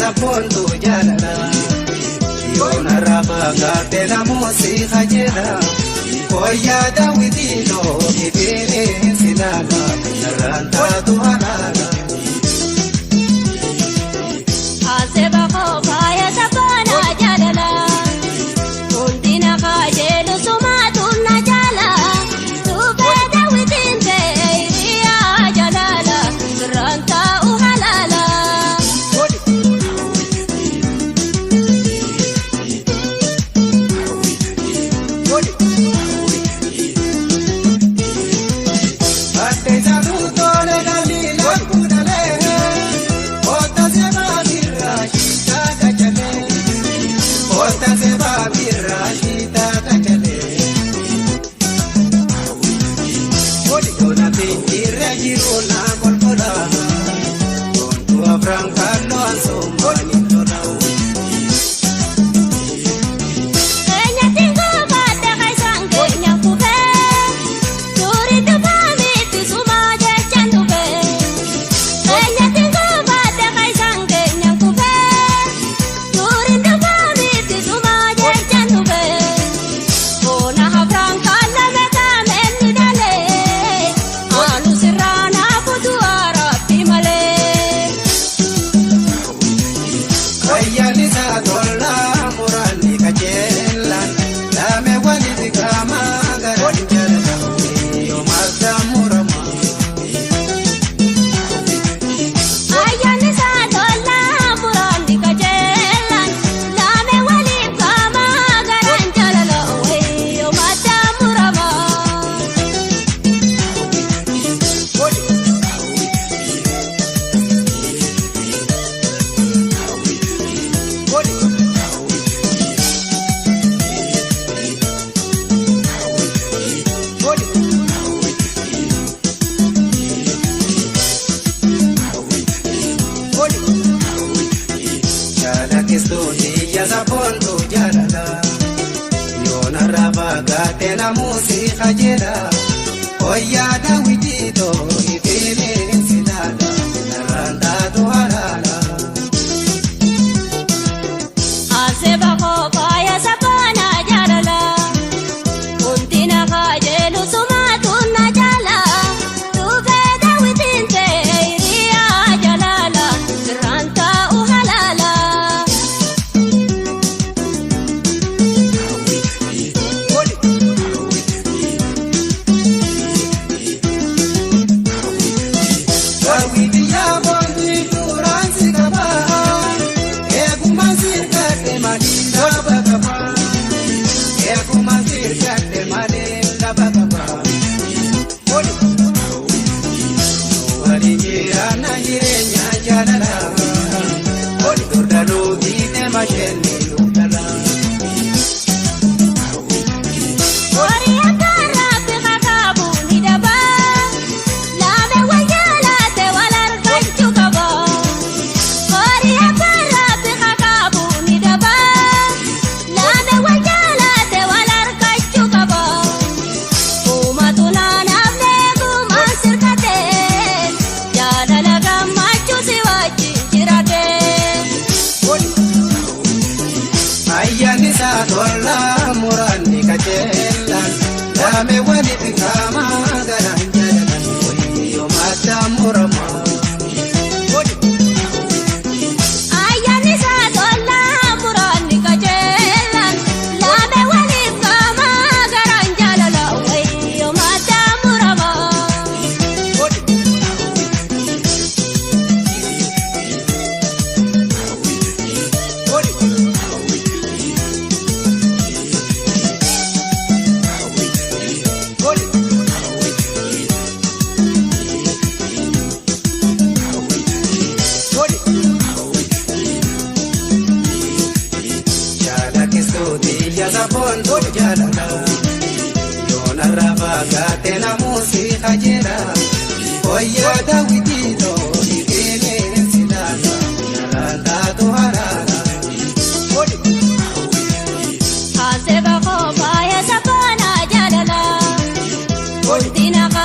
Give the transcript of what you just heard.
Sabboontuu jaalala. Yoona rafaa gaaffee namooti kajeela. Fooyyaa daawwitii loomi bineensi laala. Narraan taatu halaala. Aseba koo faaya sabboona jaalala. Hundina kajeelu sumaatu na jaala. Tuufee daawwitiin ta'e hiriyaa jaalala. Sirraan taa'u halaala. Badde jaaruu tole galii lakkuu dhalee. Oota seebaa birraa shiitaa kachalee. Oota seebaa birraa shiitaa kachalee. Yoona finjirra jiru na kolkola. Ontu afran kalloo ansoomaan tola. Keenyatti goofaadha keessaan keenya kufee. Tuuri tufaamitti sumaa jechaan dhufee. Keenyatti goofaadha keessaan keenya kufee. Tuuri tufaamitti sumaa jechaan dhufee. Boona hafraan kaallame kaameen ni dhalee. Aanu sirraa naafutu araabbi malee. Wayyaan isaa tola muraanni kajeela. Laame walitti qaamaa garaan jaalala. Yoo maalta murama. Ayyaanni isaa tolaa muraanni kajeelaan laame waliif qaamaa garaan jaalala wayyoo madda muramaa. Jaalakkistuuti ija sabboontuu jaalala. Yoona rafaa gaattee namuusi kajeela. Fooyyaa daawwitii too'i bineensi laala. Narraan taatu halaala. Aseba koo faaya sabboona jaalala. Hundina kajeelu sumaatu na jaala. Tuufee daawwitiin ta'e hiriyaa jaalala. Sirraan taa'u halaala. Daawwitii yaaboontii duraan si qaba. Eegumaan sirkadhe malee lafa qaba. Eegumaan sirkadhe malee lafa qaba. Waliin jiraanna jireenya jaalala. Durdaluu dhiite masheenni lukdala. Horii akka raabbi kakaabu ni daba. Laame wal jaalate wal argachuu qaba. Horii akka raabbi kakaabu ni daba. Laame wal jaalate wal argachuu qaba. Uumatu naanaaf gumaan sirkate. Jaalala gammachuu si wajjin jiraate. Ayyaanni isaa tola muraanni kajeela. Laame walitti qaamaa garaan jaalala. Yoo madda murama. Ayyaanni isaa tolaa muraanni kajeelaan laame waliif qaamaa garaan jaalala wayyoo madda muramaa. Jaalakkistuuti ija sabboontuu jaalala. Yoona rafaa gaattee namuusi kajeela. Fooyyaa daawwitii too'i bineensi laala. Narraan taatu halaala. Aseba koo faaya sabboona jaalala. Hundina.